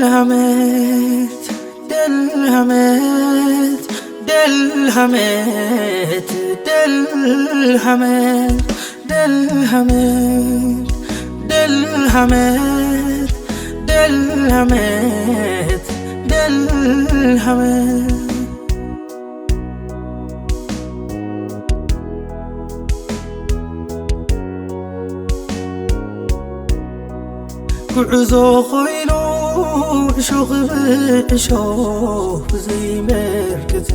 ደልሃመት ደልሃመት ደልሃመት ደልሃመት ደልሃመት ደልሃመት ደልሃመት ደልሃመት ጉዕዞ ኮይኑ እሾኽ ብእሾኽ ብዘይመርገጺ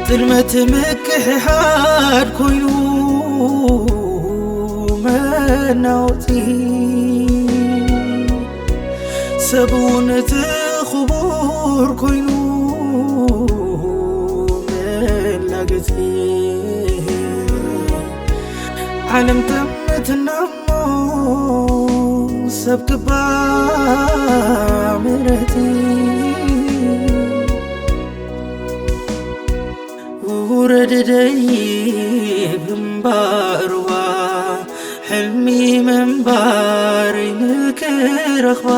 ጥልመት ምክሕሓድ ኮይኑ መናወጺ ሰብ እውን እቲ ክቡር ኮይኑ መላገጺ ዓለም ተምትና እሞ ሰብ ክባ ምረቲ ውረድ ደይብ እምባርዋ ሕልሚ ምንባር ንክረኽባ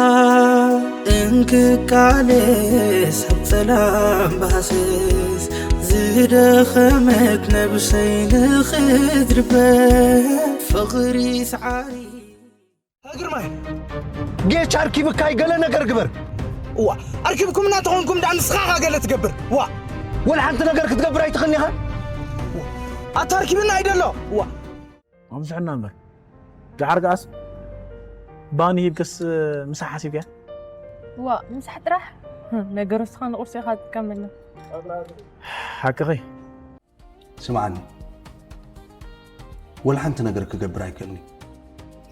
እንክቃለስ ኣብ ጸላም ባስስ ዝደኸመት ነብሰይ ንኽትድበ ፍቕሪ ሰዓሪ ግርማይ ጌች ኣርኪብካይ ገለ ነገር ግበር። እዋ ኣርኪብኩም እናተኾንኩም ደኣ ንስኻ ኻ ገለ ትገብር። እዋ ወላ ሓንቲ ነገር ክትገብር ኣይትኽእልን ኢኻ። ኣታ ኣርኪብና ኣይደሎ። እዋ ኣምስሕና እምበር ደሓር ከኣስ ባኒ ሂብክስ ምሳሕ ሓሲብክያ። እዋ ምሳሕ ጥራሕ። ነገሩ እስኻ ንቁርሲ ኢኻ ትጥቀመሉ። ሓቅኺ። ስምዓኒ፣ ወላ ሓንቲ ነገር ክገብር ኣይክእልን እዩ።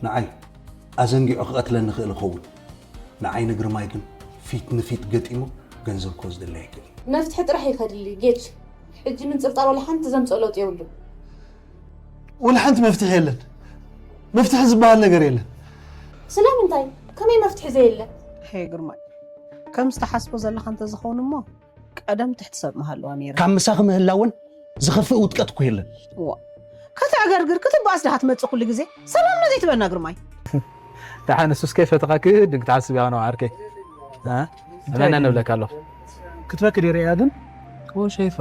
ንዓይ ኣዘንጊዑ ክቐትለኒ ይኽእል ይኸውን። ንዓይ ንግርማይ ግን ፊት ንፊት ገጢሙ ገንዘብ ክወስደለይ ኣይክእልን። መፍትሒ ጥራሕ እዩ ከድሊ ጌች። ሕጂ ምንጽርጻር ወላ ሓንቲ ዘምጽኦ ለውጢ የብሉን። ወላ ሓንቲ መፍትሒ የለን። መፍትሒ ዝበሃል ነገር የለን። ስለምንታይ? ከመይ መፍትሒ ዘየለ? ሄ ግርማይ፣ ከም ዝተሓስቦ ዘለኻ እንተዝኸውን እሞ ቀደም ትሕቲ ሰብ ምሃለዋ ነይረ። ካብ ምሳኺ ምህላውን ዝኸፍእ ውድቀት እኮ የለን። እዋ፣ ከተዕገርግር ክትበኣስ ድኻ ትመጽእ ኩሉ ግዜ? ሰላም ነዚ ትበና ግርማይ። ደሓን ንሱስ ከይፈተኻ ክህድን ክትሓስብ እያ ነው ዓርከይ። እ? እንታይ ኣበና ግን? ንብለካ ኣለኹ። ክትበኪ ዲረ እያ ግን? ኦ ሸይፋ፣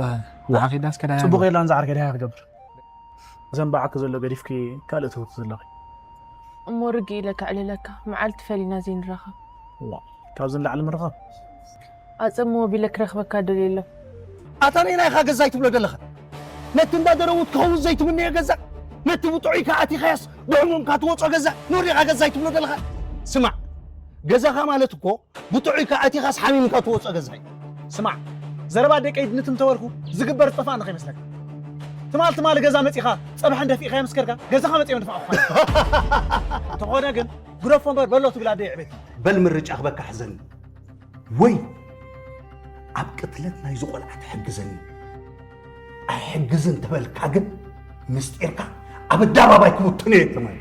ንዓኺ ዳስ ከዳያ ጽቡቕ ነው። የላን ዝዓርከይ ድሃ ክገብር። ዘንባዓኪ ዘሎ ገዲፍኪ ካልእ ትህውቲ ዘለኺ። እሞ ርግእ ኢለ ከዕልለካ፣ መዓልቲ ፈሊና ዘይንራኸብ። እዋ፣ ካብዚ ንላዕሊ ምርኻብ? ኣጸምዎ ቢለ ክረኽበካ ደልየ ኣሎ። ኣታ ነየናይ ኢኻ ገዛይ ትብሎ ዘለኻ? ነቲ እንዳ ደረውት ክኸውን ዘይትምነዮ ገዛ? ነቲ ብጥዑይካ ኣቲኻያስ ብሕሙምካ ትወጾ ገዛ? ኖር ዲኻ ገዛይ ትብሎ ዘለኻ? ስማዕ፣ ገዛኻ ማለት እኮ ብጥዑይካ ኣቲኻስ ሓሚምካ ትወጾ ገዛ እዩ። ስማዕ፣ ዘረባ ደቀይ ንትም ተበልኩ ዝግበር ዝጠፍኣኒ ከይመስለካ። ትማል ትማል ገዛ መጺኻ ጸብሐን ደፊእኻ የምስከርካ ገዛኻ መጺኦም ድፋዕ እኳ። እንተኾነ ግን ግደፎ እምበር በሎ ትብል ኣደይ ዕቤት። በል ምርጫ ክበካ ሕዘኒ። ወይ ኣብ ቅትለት ናይዚ ቆልዓ ትሕግዘኒ። ኣይሕግዝን ተበልካ ግን ምስጢርካ ኣብ ኣደባባይ ክብትኖ እየ ትማል።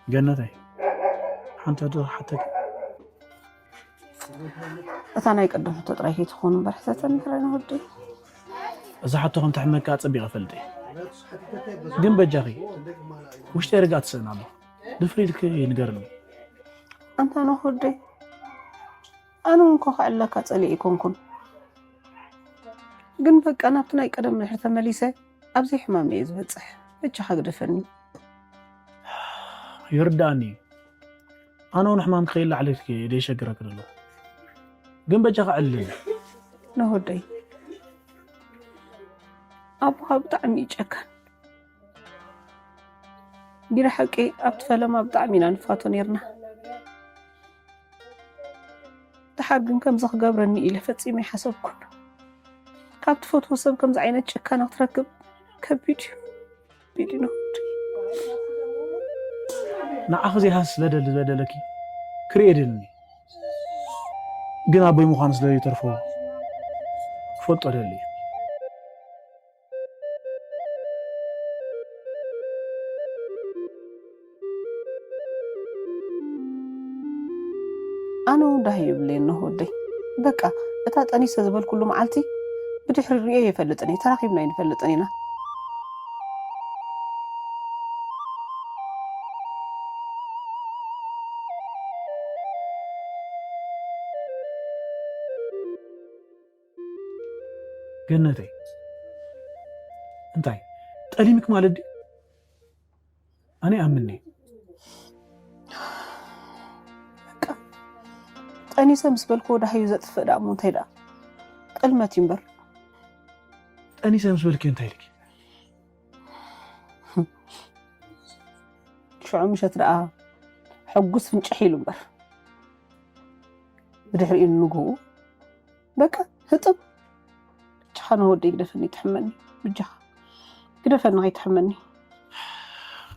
ገነተይ፣ ሓንቲ ሕቶ ክሓተኪ። እታ ናይ ቀደም ሕቶ ጥራይ ከይትኾኑ እምበር ሕተተኒ ሕራይ ንወደይ። እዛ ሕቶ ከም ትሕመካ ኣጸቢቐ እፈልጥ እየ። ግን በጃኺ፣ ውሽጠይ ርግኣት ትስእን ኣሎ። ድፍር ኢልኪ ንገርኒ። ኣንታ ንወደይ፣ ኣነ እውን እኮ ከዕልለካ ጸሊኤ ኣይኮንኩን። ግን በቃ ናብቲ ናይ ቀደም ድሕሪ ተመሊሰ ኣብዚ ሕማም እየ ዝበጽሕ። በጃኻ ግደፈኒ። ይርድኣኒ እዩ። ኣነ እውን ሕማም ክኸይድ ላዕሊ ኢልኪ ደይሸግረኪ ዘለኹ። ግን በጃኻ ዕልልኒ። ንወደይ፣ ኣቦኻ ብጣዕሚ እዩ ጨካን። ቢራ ሓቂ ኣብቲ ፈለማ ብጣዕሚ ኢና ንፋቶ ኔርና። ደሓር ግን ከምዚ ክገብረኒ ኢለ ፈጺመ ኣይሓሰብኩን። ካብ ትፈትዎ ሰብ ከምዚ ዓይነት ጭካነ ክትረክብ ከቢድ እዩ። ከቢድ እዩ ንወደይ። ንዓኺ ዘይሃስ ዝበደል ዝበደለኪ ክርኢ የድልኒ። ግን ኣቦይ ምዃኑ ስለ ዘይተርፎ ክፈልጦ ደሊ እዩ። ኣነ እውን ዳህ ይብለየኒ ወደይ። በቃ እታ ጠኒሰ ዝበልኩሉ መዓልቲ ብድሕሪ ርእየ ይፈልጥን እየ፣ ተራኺብና ኣይንፈልጥን ኢና። ገነተይ፣ እንታይ ጠሊምክ ማለት ድዩ? ኣነ ኣምኒ በቃ ጠኒሰ ምስ በልክዎ ዳህዩ ዘጥፍእ ደኣ እሞ እንታይ ደኣ ጥልመት እዩ እምበር። ጠኒሰ ምስ በልክዮ እንታይ ኢልኪ? ሽዑ ምሸት ደኣ ሕጉስ ፍንጭሕ ኢሉ እምበር ብድሕሪኡ ንግኡ በቃ ህጥም። ብጃኻ ንወደይ ግደፈኒ፣ ትሕመኒ። ብጃኻ ግደፈኒ፣ ከይትሕመኒ።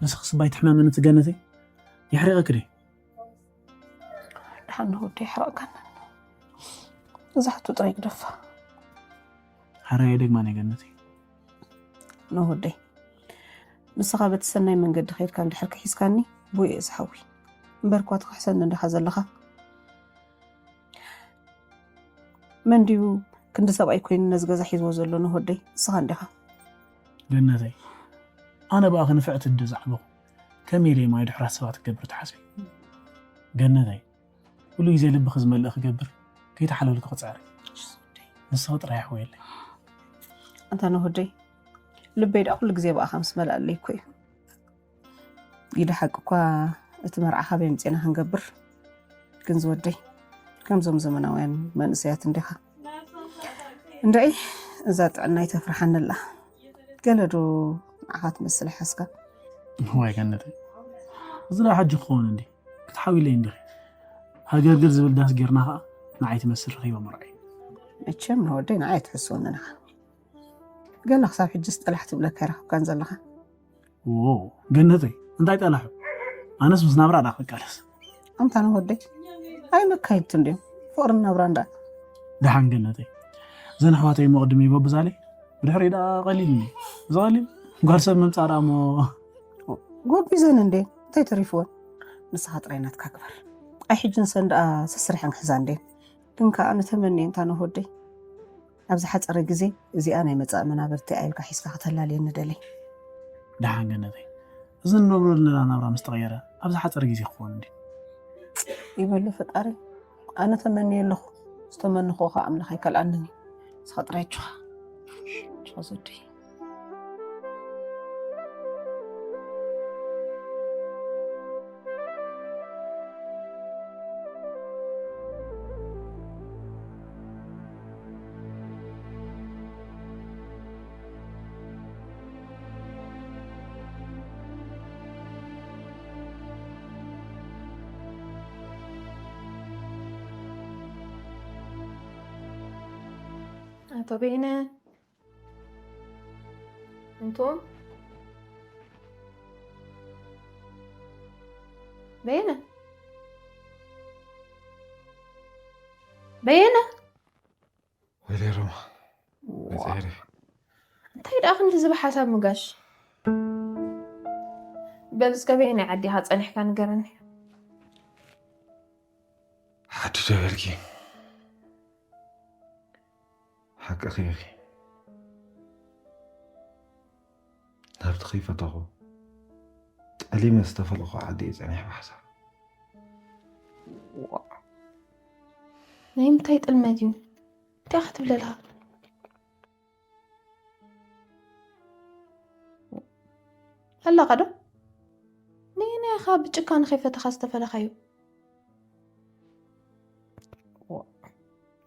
ንስኽስ ባይ ትሕመምኒ ትገነተይ? የሕሪቐኪ ድየ? ድሓን ንወደይ የሕረቕካኒ። እዛ ሕቶ ጥራይ ግደፋ። ሓራየ ደግማ ናይ ገነተይ። ንወደይ ንስኻ በቲ ሰናይ መንገዲ ከይድካ እንድሕር ክሒዝካኒ፣ ቡየ ዝሓዊ። እምበር እኳ ትኽሕሰኒ እንዲኻ ዘለኻ። መን ድዩ ክንዲ ሰብኣይ ኮይኑ ነዚ ገዛ ሒዝዎ ዘሎ ንወደይ? ንስኻ እንዲኻ። ገነተይ፣ ኣነ ብኣኺ ንፍዕቲ እንዲ ዝዓበኹ፣ ከመይ ኢለ ማይ ድሑራት ሰባት ክገብር ትሓስቢ? ገነተይ፣ ኩሉ ግዜ ልብኺ ዝመልእ ክገብር ከይተሓለልኩ ክጽዕር እየ። ንስኺ ጥራይ ኣሕውየለይ። ኣንታ ንወደይ፣ ልበይ ደኣ ኩሉ ግዜ ብኣኻ ምስ መልኣለይ እኮ እዩ። ኢደ ሓቂ እኳ እቲ መርዓ ካበይ ኣምጺእና ክንገብር፣ ግን ዝወደይ ከምዞም ዘመናውያን መንእሰያት እንዲኻ። እንድዒ እዛ ጥዕናይ ተፍርሓኒ ኣላ። ገለ ዶ ንዓኻ ትመስል ሓስካ? ዋይ ገነተይ፣ እዚ ዳ ሕጂ ክኸውን እንዲ ክትሓዊለይ እንዲኺ። ሃገርግር ዝብል ዳስ ጌርና ኸዓ ንዓይ ትመስል ረኺበ መርዓይ። መቸም ንወደይ ንዓይ ኣይትሕስወኒ ንኻ። ገለ ክሳብ ሕጂ ስጠላሕ ትብለካ ይረኸብካን ዘለኻ። ዎ ገነተይ፣ እንታይ ጠላሑ? ኣነስ ምስ ናብራ ዳ ክቃለስ። ኣንታ ንወደይ ኣይ መካይድቲ እንዲዮም ፍቕርን ናብራን ደኣ። ደሓን ገነተይ፣ እዘን ኣሕዋተይ እሞ ቅድም ይበብዛለይ፣ ብድሕሪ ደኣ ቀሊል እንዲ እዚ ቀሊል ጓል ሰብ ምምፃእ ደኣ እሞ ጎቢዘን እንዴ እንታይ ተሪፍወን? ንስኻ ጥራይ ናትካ ግበር። ኣይ ሕጂ ንሰን ደኣ ሰስሪሐን ክሕዛ እንዴ። ግን ከኣ ንተመኒ እንታ ንወደይ ኣብዚ ሓጸረ ግዜ እዚኣ ናይ መጻኢ መናብርቲ ኣየልካ ሒዝካ ከተላልየኒ ደሊ። ደሓን ገነተይ፣ እዚ እንነብረሉ ዘለና ናብራ ምስ ተቐየረ ኣብዚ ሓጸረ ግዜ ክኸውን እንዲ። ይበሎ ፈጣሪ። ኣነ ተመንየ ኣለኹ፣ ዝተመንኽዎ ከዓ ኣምላኽ ኣይከልኣንን እዩ። ንስኻ ጥራይ ኣጆኻ። ኣጆኻ ዘደይ። ኣቶ በየነ፣ እንቶም በየነ፣ በየነ። ወይለይ ሮማ፣ መፅሄሪ። እንታይ ደኣ ክንዲ ዝብ ሓሳብ ምጋሽ? በል እስከ በየናይ ዓዲ ኢኻ ጸኒሕካ ንገረኒ። ሓዲ ደበልኪ ሓቂ ኺኺ ናብቲ ኸይፈተኹ ጠሊመ ዝተፈለኹ ዓዲ እየ ጸኒሐ ብሓሳብ። ናይ ምንታይ ጥልመት እዩ? እንታይ ክትብለልካ ኣለኻ ዶ? ነየናይ ኢኻ ብጭካነ ከይፈተኻ ዝተፈለኻዮ?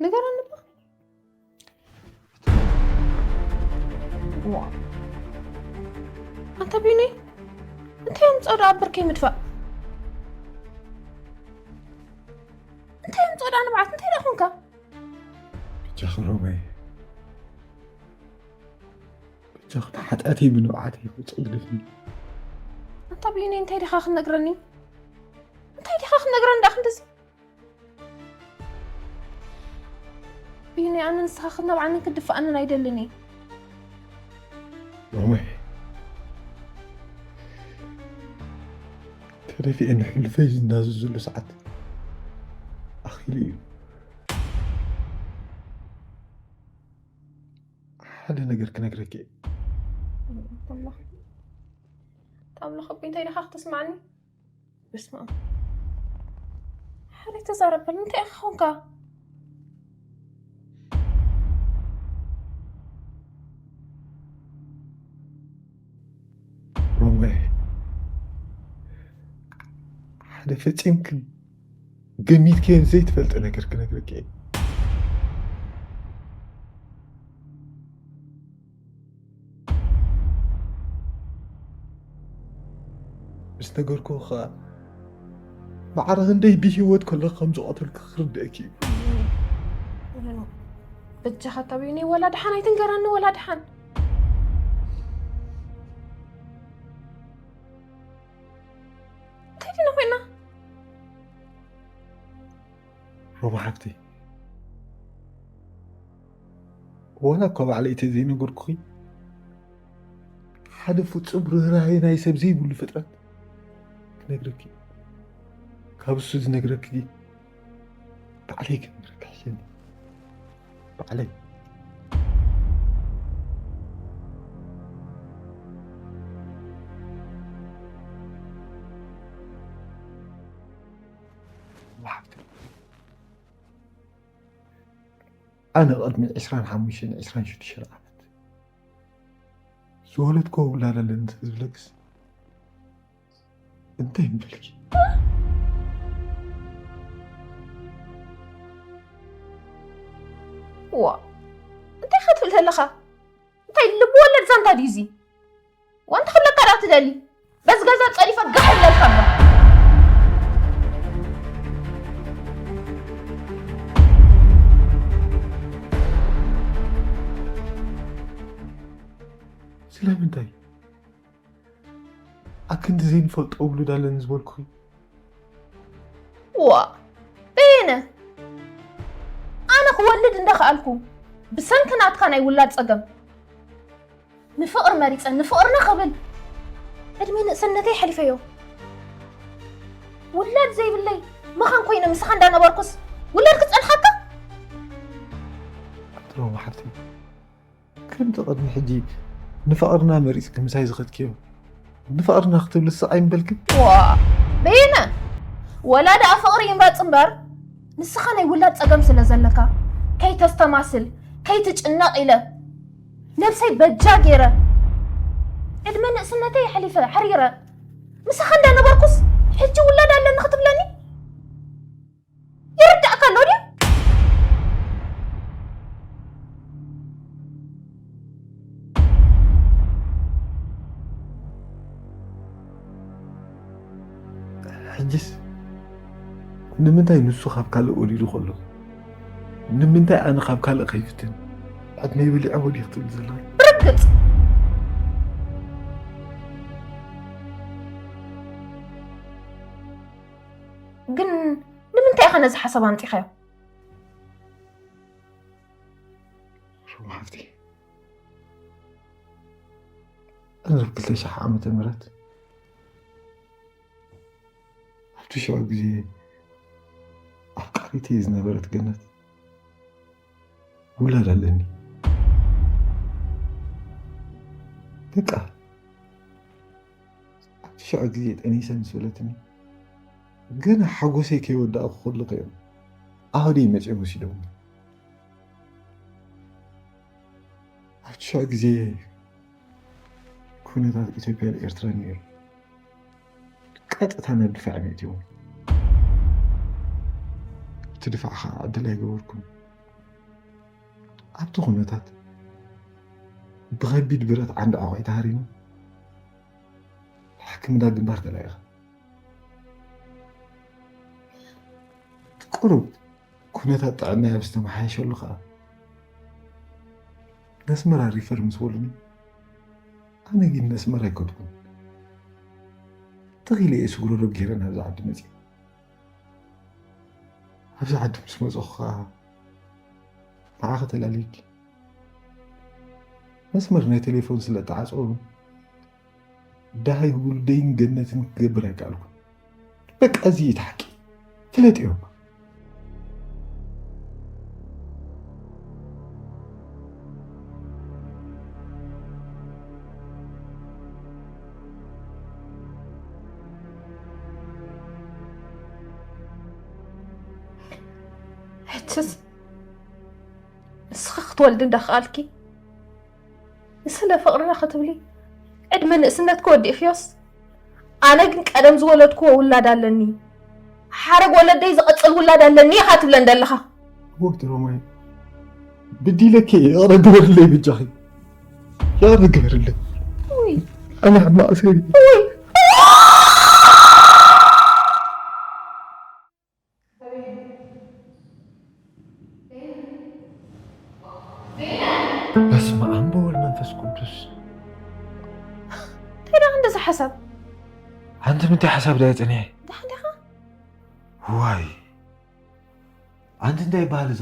ንገረኒ እባ። ኣንታ ቢኒ፣ እንታይ ኣምፅኦ ደኣ ኣብ ብርከይ ምድፋእ? እንታይ ኣምፅኦ ደኣ ንብዓት? እንታይ ደኣ ኾንካ? ብጃኺ ሮማይ፣ ብጃኺ ሓጢኣተይ ብንብዓተይ ክውፅእ ግደፍኒ። ኣንታ ቢኒ፣ እንታይ ዲኻ ክትነግረኒ? እንታይ ዲኻ ክትነግረኒ ደኣ ክንድዚ? ቢኒ፣ ኣነ ንስኻ ክትነብዓንን ክትድፍኣንን ኣይደልን እየ። ሮማይ፣ ተደፊኤ ንሕሉፈይ ዝናዘዘሉ ሰዓት ኣኺ ኢሉ እዩ። ሓደ ነገር ክነግረኪ እየ። ኣምላኽ ኣምላኽ ኣቦይ እንታይ ኢኻ ክትስማዕኒ? በስመ ኣብ። ሓደ ተዛረበኒ እንታይ ኢኻ ኾንካ? ሮማይ፣ ሓደ ፈጺምኪ ገሚትክዮን ዘይትፈልጢ ነገር ክነግረኪ እየ። ምስ ነገርኩ ኸዓ ማዕረ ክንደይ ብህይወት ከለኹ ከም ዝቐተልኩ ክርድአኪ እዩ። በጃኻ ተብዩኒ ወላ ድሓን ኣይትንገረኒ ወላ ድሓን እንታይ ዲና ኮይና ሮማ ሓፍተይ፣ ዋላ እኳ ባዕለይ እንተዘይነገርኩኺ ሓደ ፍጹም ርህራሄ ናይ ሰብ ዘይብሉ ፍጥረት ክነግረኪ እዩ። ካብ እሱ ዝነግረኪ ባዕለይ ክነግረኪ ይሕሸኒ። ባዕለይ ኣነ ቅድሚ ዕስራን ሓሙሽተን ዕስራን ሽዱሽተን ዓመት ዝወለድክዎ ውላድ ኣለኒ እንተዝብለክስ እንታይ ምበልኪ? ዋ እንታይ ኸ ትብል ዘለኻ እንታይ ልቢ ወለድ ዛንታ ድዩ እዚ ዋንታ ክብለካ ዳ ትደሊ በዚ ገዛ ፀሪፈ ጋሕ ይብለልካ ኣሎ ስለምንታይ ኣክንዲ ዘይንፈልጦ ውሉድ ኣለኒ ዝበልኩኺ ዋ በየነ ኣነ ክወልድ እንዳኸኣልኩ ብሰንኪ ናትካ ናይ ውላድ ፀገም ንፍቕሪ መሪፀ ንፍቕርና ክብል ዕድሜ ንእስነተይ ሓሊፈዮ ውላድ ዘይብለይ መኻን ኮይነ ምሳኻ እንዳነበርኩስ ውላድ ክፀንሓካ ትሮማ ሓፍተይ ከምቲ ቅድሚ ሕጂ ንፍቕርና መሪፅኪ ምሳይ ዝኸድክዮ ንፍቕርና ክትብሊ ስቕ ኣይምበልክን ዋ በየነ ወላ ደኣ ፍቕሪ ይምረፅ እምበር ንስኻ ናይ ውላድ ፀገም ስለ ዘለካ ከይተስተማስል ከይትጭነቕ ኢለ ነብሰይ በጃ ገይረ ዕድመ ንእስነተይ ኣሕሊፈ ሓሪረ ምሳኻ እንዳነበርኩስ ሕጂ ውላድ ኣለኒ ክትብለኒ ይርዳእካ ኣሎ ድዩ ሕጅስ ንምንታይ ንሱ ካብ ካልእ ወሊዱ ከሎ ንምንታይ ኣነ ካብ ካልእ ከይፍትን ዕድመይ በሊዖ ወዲኽ ትብል ዘለኺ ብርግፅ ግን ንምንታይ ኢኻ ነዚ ሓሳብ ኣምፂኻዮ ሮማ ሓፍቲ እንረብ ክልተ ሺሕ ዓመተ ምህረት ኣብቲ ሽዑ ግዜ ኣፍቃሪተይ ዝነበረት ገነት ውላድ ኣለኒ በቃ ኣብቲ ሽዑ ግዜ ጠኒሰ ምስ በለትኒ ገና ሓጎሰይ ከይወዳእኩ ከለኹ እዮም ኣህደይ መፅኦም ወሲዶምኒ ኣብቲ ሽዑ ግዜ ኩነታት ኢትዮጵያን ኤርትራን ነይሩ ቀጥታ ናብ ድፋዕ መእትዎም እቲ ድፋዕ ከዓ ዕድል ኣይገበርኩን ኣብቲ ኩነታት ብኸቢድ ብረት ዓንዲ ዕቋይ ተሃሪሙ ሕክምና ግንባር ተላኢኻ ቁሩብ ኩነታት ጥዕናይ ኣብ ዝተመሓየሸሉ ከዓ ነስመራ ሪፈር ምስ በሉኒ ኣነ ግን ነስመራ ኣይከድኩን ተኺለ እየ ስጉረዶብ ገይረ ናብዚ ዓዲ መፅእ ኣብዚ ዓዲ ምስ መፀኹ ከዓ ንዓኸ ተላለየኪ መስመር ናይ ቴሌፎን ስለ እተዓፀወ ደሃይ ውልደይን ገነትን ክገብር ኣይከኣልኩን በቃ እዚ እዩ እቲ ሓቂ ፍለጥዮ እባ ትስ ንስኺ ክትወልዲ እንዳኸኣልኪ ስለ ፍቕርና ክትብሊ ዕድመ ንእስነትኪ ወዲእኽዮስ፣ ኣነ ግን ቀደም ዝወለድክዎ ውላድ ኣለኒ፣ ሓረግ ወለደይ ዝቐጽል ውላድ ኣለኒ ኢኻ ትብለን ዘለኻ። ወቅቲ ሮማይ ብዲለኪ ይቕረ ግበርለይ ብጃኺ፣ ይቕረ ግበርለይ። ውይ ኣነ ሕማቕ ሰሪ ውይ በስመ ኣብ ወወልድ መንፈስ ቅዱስ። እንታይ ደኣ እንደዚ ሓሳብ ኣንቲ ምንታይ ሓሳብ ዳየ ጸኒሐ? ደሓን ዲኻ? ዋይ ኣንቲ እንታይ ይበሃል እዚ?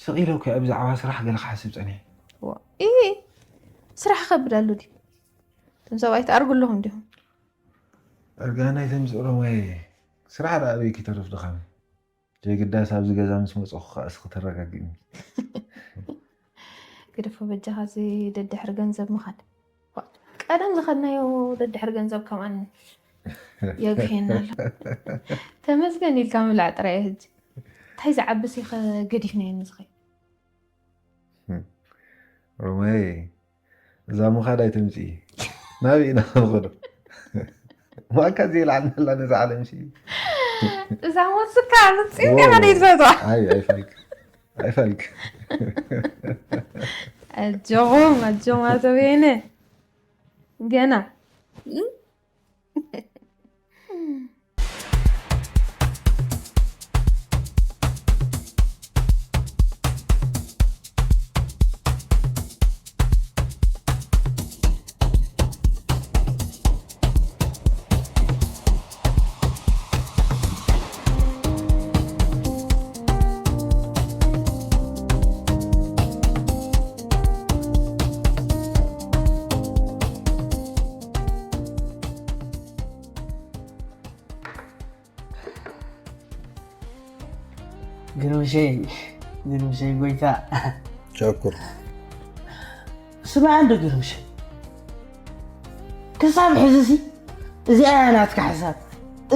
ስቕ ኢለ እኮ ብዛዕባ ስራሕ ገለ ክሓስብ ጸኒሐ። ኢ ስራሕ ከብድ ኣሎ ድዩ? እቶም ሰብኣይ ትኣርጉ ኣለኹም ዲኹም? እርጋናይ ተምፅእ ሮማይ ስራሕ ደኣ ኣበይ ክተርፍ ድኻም? ጀግዳስ ኣብዚ ገዛ ምስ መፅኹ ከዓ እስኺ ተረጋግእኒ። ግደፎ በጃኻ እዚ ደድሕሪ ገንዘብ ምኻድ። ቀደም ዝኸድናዮ ደድሕሪ ገንዘብ ከምኣን የግሕየና ኣሎ። ተመስገን ኢልካ ምብላዕ ጥራይ እዩ ሕጂ። እንታይ ዝዓብስ ኢኸ ገዲፍናዮ ንዝኸይ? ሮማይ እዛ ምኻድ ኣይተምፅኢ ናበይ ኢና ንኸዶ? ማካ ዘይልዓልና ነዛ ዓለም ሲ እዛ ሞትካ ምፅእ ገና ደይትፈትዋ ኣይ ኣይፈልክ ኣይፈልክ ኣጆኹም ኣጆኹም ኣቶ በየነ ገና ግርምሸይ ግርምሸይ ጎይታ ቻኩር ስማዕ እንዶ ግርምሸይ ክሳብ ሕዝሲ እዚኣ እያ ናትካ ሕሳብ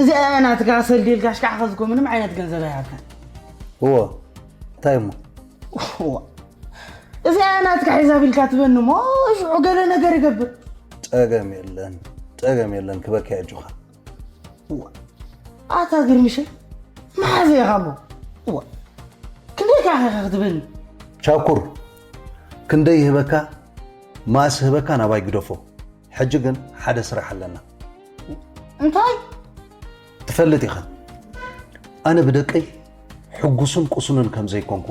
እዚኣ እያ ናትካ ሰልዲ ኢልካ ሽካዕ ከዝኮ ምንም ዓይነት ገንዘብ ኣይሃብካን እዎ እንታይ እሞ እዋ፣ እዚኣ እያ ናትካ ሕሳብ ኢልካ ትበኒ እሞ ሽዑ ገለ ነገር ይገብር ጸገም የለን ጸገም የለን ክበኪ ኣጆኻ እዋ፣ ኣታ ግርምሸይ መሓዘ ኢኻ እሞ እዋ፣ ክንደይ ካኻ ክትበኒ ቻኩር ክንደይ ይህበካ ማእስ ህበካ ናባይ ግደፎ ሕጂ ግን ሓደ ስራሕ ኣለና እንታይ ትፈልጥ ኢኻ ኣነ ብደቀይ ሕጉስን ቁሱንን ከም ዘይኮንኩ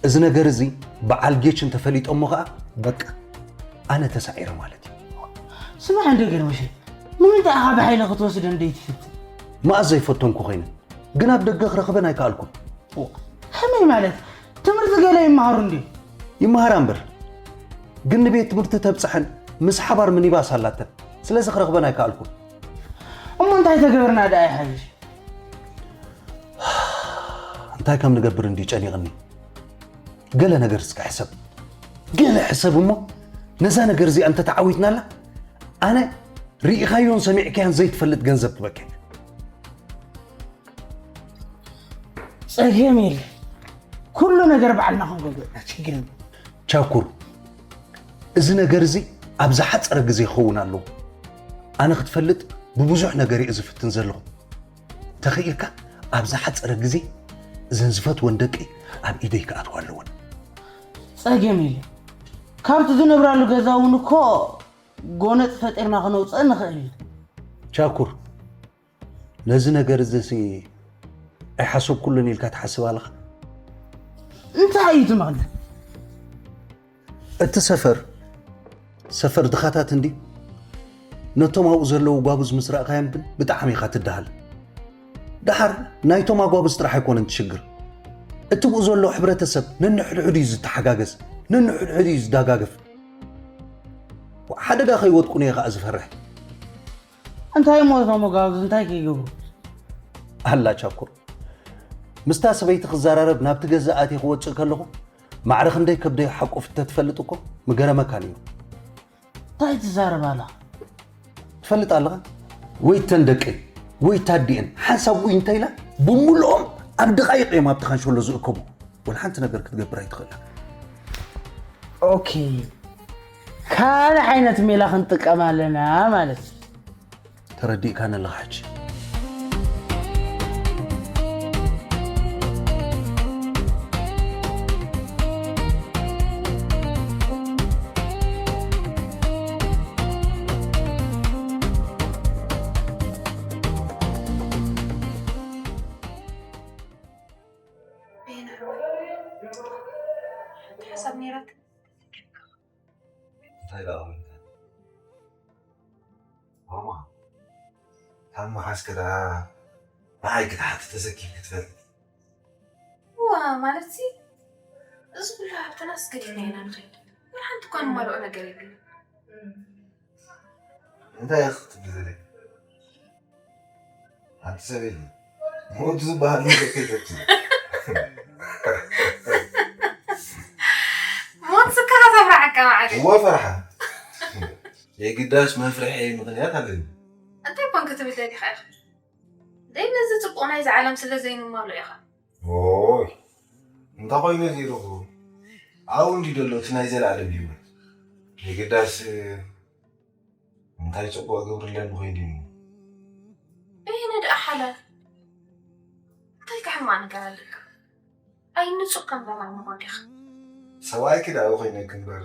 እዚ ነገር እዚ በዓል ጌች እንተፈሊጦሞ ኸዓ በቃ ኣነ ተሳዒረ ማለት እዩ ስማዕ እንዶ ግርምሸይ ንምንታይ ኢኻ ብሓይሊ ክትወስደን ደይትፍትን መኣስ ዘይፈተንኩ ኮይነ ግን ኣብ ደገ ክረኽበን ኣይከኣልኩን ከመይ ማለት ትምህርቲ ገለ ይመሃሩ እንድዩ ይመሃራ እምበር ግን ንቤት ትምህርቲ ተብፅሐን ምስ ሓባር ምኒባስ ኣላተን ስለዚ ክረኽበን ኣይከኣልኩን እሞ እንታይ ተገበርና ደኣ ይሓይሽ እንታይ ከም ንገብር እንድዩ ጨኒቕኒ ገለ ነገር እስከ ሕሰብ ገለ ሕሰብ እሞ ነዛ ነገር እዚኣ እንተተዓዊትናላ ኣነ ርኢኻዮን ሰሚዕካያን ዘይትፈልጥ ገንዘብ ክበከ ጸገም የለ ኩሉ ነገር ባዕልና ክንገብር ችግር የለ ቻኩር እዚ ነገር እዚ ኣብ ዝሓፀረ ግዜ ክኸውን ኣለዎ ኣነ ክትፈልጥ ብብዙሕ ነገር እየ ዝፍትን ዘለኹ ተኽኢልካ ኣብ ዝሓፀረ ግዜ እዘን ዝፈትወን ደቂ ኣብ ኢደይ ክኣትዋ ኣለወን ጸገም የለ ካብቲ ዝነብራሉ ገዛ እውን እኮ ጎነፅ ፈጢርና ክነውፅእ ንኽእል እዩ ቻኩር ነዚ ነገር እዚ ሲ ኣይሓሰብኩሉን ኢልካ ትሓስብ ኣለኻ እንታይ እዩ ትምቕልት እቲ ሰፈር ሰፈር ድኻታት እንዲ ነቶም ኣብኡ ዘለዉ ጓብዝ ምስ ረእኻዮም ግን ብጣዕሚ ኢኻ ትደሃል ደሓር ናይቶም ኣጓብዝ ጥራሕ ኣይኮነን ትሽግር እቲ ብኡ ዘሎ ሕብረተሰብ ነንሕድሕዱ እዩ ዝተሓጋገዝ ነንሕድሕዱ እዩ ዝዳጋገፍ ሓደጋ ከይወድቁ ነየ ከዓ ዝፈርሕ እንታይ እሞ እቶም ኣጓብዝ እንታይ ከይገብሩ ኣላ ቻኩር ምስታ ሰበይቲ ክዘራረብ ናብቲ ገዛ ኣትየ ክወፅእ ከለኹ ማዕረ ክንደይ ከብደይ ሓቁፍ እንተትፈልጥ እኮ ምገረመካ ነይሩ እንታይ ትዛረብ ኣላ ትፈልጥ ኣለኻ ወይ ተን ደቀይ ወይ ታዲአን ሓንሳብ ውይ እንታይ ኢላ ብምልኦም ኣብ ደቓይቕ እዮም ኣብቲ ካንሸሎ ዝእከቡ። ወላ ሓንቲ ነገር ክትገብር ኣይትኽእልን። ኦኬ፣ ካልእ ዓይነት ሜላ ክንጥቀም ኣለና ማለት እዩ። ተረዲእካኒ ኣለኻ ሕጂ። በየነ ሓወይ፣ ሓንቲ ሓሳብ ነይራትኒ። እንታይ ደኣ ኮይንካ? ማማ፣ ካብ መሓዝኪ ደኣ ንዓይ ክትሓቲ ተሰኪፍኪ ትፈልጢ? እዋ፣ ማለትሲ፣ እዚ ኩሉ ሃብትናስ ገዲፍና ኢና ንኸይድ። ወላ ሓንቲ እኳ ንማልኦ ነገር የብልና። እንታይ ኢኺ ክትብሊ ዘለኺ? ሓንቲ ሰበይቲ ሞት ዝበሃል ነገር ከይፈቱ። ሞት ስካ ከተፍርሓካ ማዕረ። እዋ ፈርሓ። የግዳስ መፍርሒ ምኽንያት ኣለኒ። እንታይ ኮን ክትብል ደሊኻ ኢኻ? ደይ ነዚ ጽቡቕ ናይዚ ዓለም ስለ ዘይንማሎ ኢኻ። ኦይ፣ እንታይ ኮይኑ እዚ ኢልኹ? ኣብኡ እንዲ ዘሎ እቲ ናይ ዘለኣለም ህይወት። የግዳስ እንታይ ጽቡቕ ገብርለን ኮይኑ እዩ? በየነ ደኣ ሓላል። እንታይ ከሕማ ነገር ኣለካ? ኣይ ንጹህ ከም ደማም እኮ ዲኻ። ሰብኣይኪ ደኣ ኮይነኪ እምበር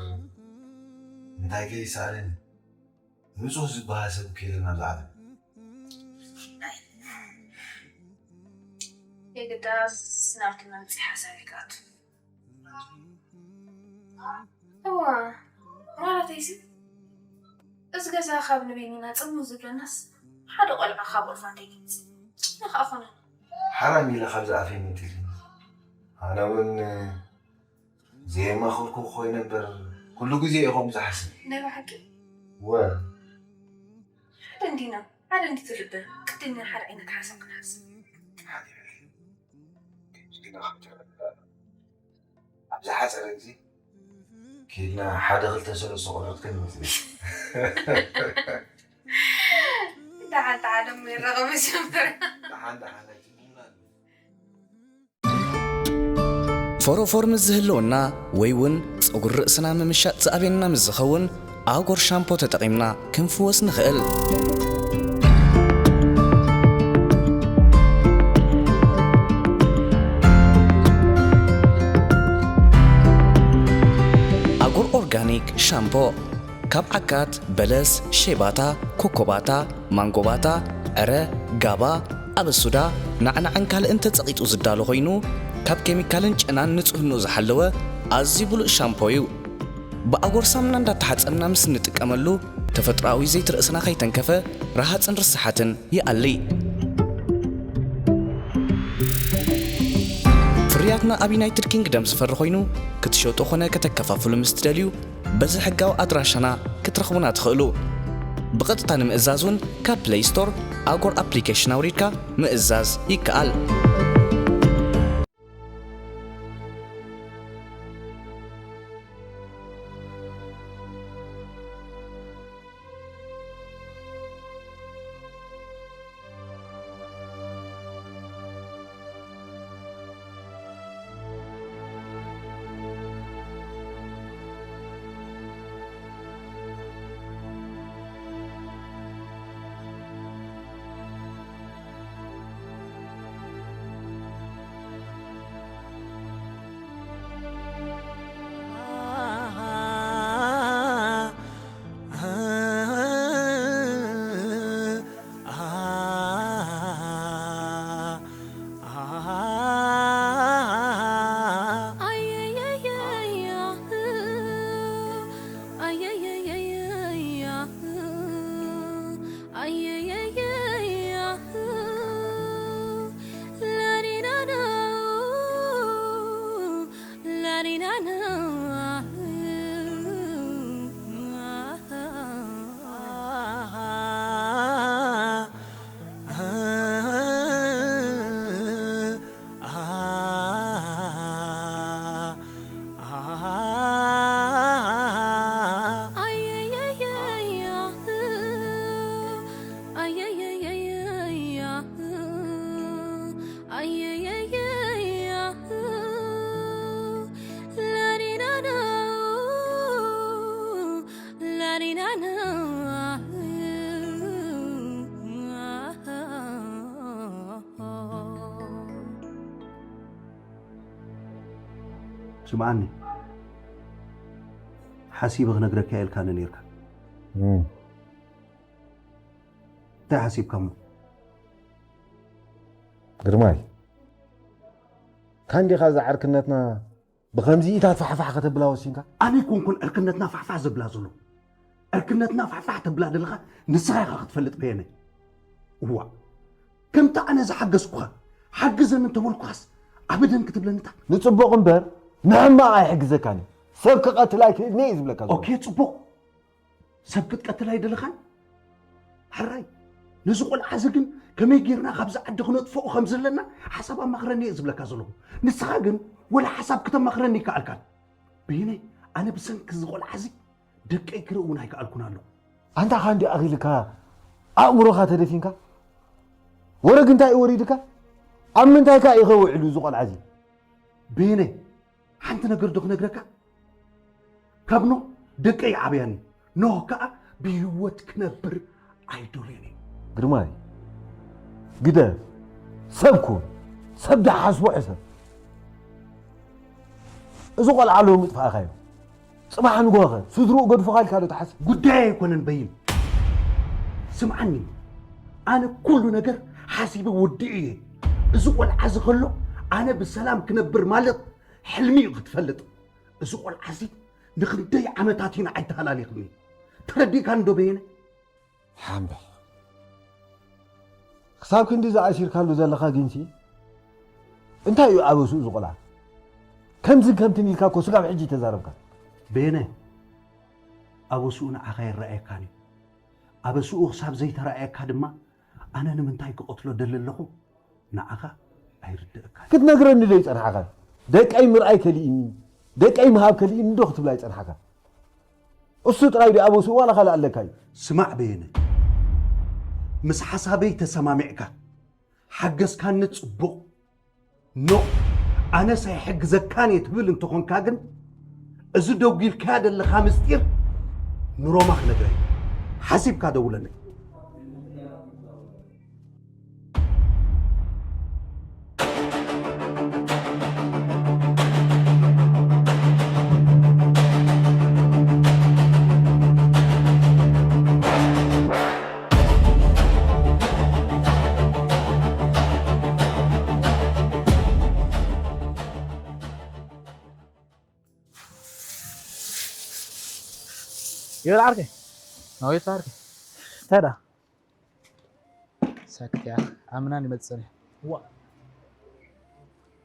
እንታይ ከይሰኣለኒ? ንጹህ ዝበሃል ሰብ ከየለን ኣብዚ ዓለም። የግዳስ ናብቲ መምጽኢ ሓሳብ ይክኣቱ። እዋ፣ ማለተይሲ፣ እዚ ገዛ ካብ ንበይንና ጽምው ዝብለናስ፣ ሓደ ቆልዓ ካብ ኦርፋን ተይመጽእ፣ ጭንቕ ኣይኮነን። ሓራም ኢለ ካብዚ ኣፈይ መንጢልኒ። ኣነ እውን ዘየማኸርኩ ኮይነ እምበር፣ ኩሉ ግዜ ኢኹም ዝሓስብ። ናይ ብሓቂ? ወ። ሓደ እንዲና፣ ሓደ እንዲ ትልበ፣ ቅድም ሓደ ዓይነት ሓሳብ ክንሓስብ። ሓደ ይበል። ግና ከም ተረድእ፣ ኣብ ዝሓጸረ ግዜ ኬድና ሓደ ክልተ ሰለስተ ቆልዑት ክንመጽእ። ደሓን ደሓን እሞ ይረኸቡ ጀመረ። ደሓን ደሓን ኣይትብሉና። ፎሮፎር ምስ ዝህልወና ወይ እውን ጸጉሪ ርእስና ምምሻጥ ዝኣብየና ምስ ዝኸውን ኣጎር ሻምፖ ተጠቒምና ክንፍወስ ንኽእል። ኣጎር ኦርጋኒክ ሻምፖ ካብ ዓካት፣ በለስ፣ ሼባታ፣ ኮኮባታ፣ ማንጎባታ፣ ዕረ፣ ጋባ፣ ኣበሱዳ፣ ናዕናዕን ካልእን ተጸቒጡ ዝዳሎ ኮይኑ፣ ካብ ኬሚካልን ጨናን ንጽህንኡ ዝሓለወ ኣዝዩ ብሉጽ ሻምፖ እዩ። ብኣጎር ሳሙና እንዳተሓጸብና ምስ እንጥቀመሉ፣ ተፈጥሮኣዊ ዘይቲ ርእስና ከይተንከፈ፣ ረሃጽን ርሳሓትን ይኣሊ። ፍርያትና ኣብ ዩናይትድ ኪንግደም ዝፈሪ ኮይኑ፣ ክትሸጡ ኾነ ከተከፋፍሉ ምስ ትደልዩ፣ በዚ ሕጋዊ ኣድራሻና ክትረኽቡና ትኽእሉ። ብቐጥታ ንምእዛዝ እውን ካብ ፕለይ ስቶር ኣጎር ኣፕሊኬሽን ኣውሪድካ ምእዛዝ ይከኣል። ስምዓኒ፣ ሓሲበ ክነግረካ ኢልካኒ ነይርካ። እም። እንታይ ሓሲብካ እሞ? ግርማይ፣ ካንዲኻ እዛ ዕርክነትና ብኸምዚ ኢታት ፋሕፋሕ ከተብላ ወሲንካ? ኣነ ኣይኮንኩን ዕርክነትና ፋሕፋሕ ዘብላ ዘሎ። ዕርክነትና ፋሕፋሕ ተብላ ዘለኻ ንስኻ ኢኻ ክትፈልጥ በየነ። እዋ፣ ከምቲ ኣነ ዝሓገዝኩኻ፣ ሓግዘኒ እንተበልኩኻስ ኣበደን ክትብለኒ እታ? ንጽቡቕ እምበር ንሕማቕ ኣይሕግዘካን እዩ። ሰብ ክቐትል ኣይክእልን እየ ዝብለካ ዘለኹ። ኦኬ፣ ጽቡቕ። ሰብ ክትቀትል ኣይደለኻን? ሕራይ፣ ነዚ ቆልዓ እዚ ግን ከመይ ጌርና ካብዚ ዓዲ ክነጥፍኦ ከም ዘለና ሓሳብ ኣማኽረኒ እየ ዝብለካ ዘለኹ። ንስኻ ግን ወላ ሓሳብ ክተማኽረኒ ኣይከኣልካን። በየነ፣ ኣነ ብሰንኪ እዚ ቆልዓ እዚ ደቀይ ክርኢ እውን ኣይከኣልኩን ኣለኹ። ኣንታ ኻንዲ ኣኺልካ ኣእምሮኻ ተደፊንካ? ወረግ እንታይ እዩ ወሪድካ? ኣብ ምንታይ ከ እዩ ከውዕሉ እዚ ቆልዓ እዚ? በየነ፣ ሓንቲ ነገር ዶ ክነግረካ? ካብ ኖህ ደቀይ ዓብያኒ፣ ኖህ ከኣ ብህይወት ክነብር ኣይደልዮን እዩ። ግርማይ፣ ግደፍ፣ ሰብ ኩን፣ ሰብ ዝሓስቦ ሕሰብ። እዚ ቆልዓ ሎሚ ጥፋእኻዮ፣ ጽባሕ ንግሆኸ ስድርኡ ገድፉኻ ኢልካ ዶ ትሓስብ? ጉዳይ ኣይኮነን በይን። ስምዓኒ፣ ኣነ ኩሉ ነገር ሓሲበ ወዲኡ እየ። እዚ ቆልዓ እዚ ከሎ ኣነ ብሰላም ክነብር ማለት ሕልሚ እዩ ክትፈልጥ። እዚ ቆልዓ እዚ ንኽንደይ ዓመታት ኢና ኣይተሃላሊኽኒ። ተረዲእካኒ ዶ በየነ? ሓምበል። ክሳብ ክንዲ ዝኣሲርካሉ ዘለኻ ግንሲ እንታይ እዩ ኣበስኡ እዚ ቆልዓ? ከምዝን ከምትን ኢልካ እኮ ስጋብ ሕጂ ተዛረብካ። በየነ፣ ኣበስኡ ንዓኻ ይረኣየካን እዩ። ኣበስኡ ክሳብ ዘይተረኣየካ ድማ ኣነ ንምንታይ ክቐትሎ ደሊ ኣለኹ ንዓኻ ኣይርድእካን። ክትነግረኒ ዶ ይጸንሓካ? ደቀይ ምርኣይ ከሊእኒ፣ ደቀይ ምሃብ ከሊእኒ ዶ ክትብል ኣይጸንሓካ? እሱ ጥራይ ድዩ ኣበስኡ ዋላ ካልእ ኣለካ እዩ? ስማዕ በየነ፣ ምስ ሓሳበይ ተሰማሚዕካ ሓገዝካኒ ጽቡቕ። ኖ፣ ኣነስ ኣይሕግዘካን እየ ትብል እንተኾንካ ግን፣ እዚ ደጒልካያ ዘለኻ ምስጢር ንሮማ ክነግራ እዩ። ሓሲብካ ደውለለይ። ይበል ዓርከይ። ኣቤት ዓርከይ። እንታይ ደኣ? ሳክት እያ። ዓምና ይመጽእ ጸኒሑ። ዋ።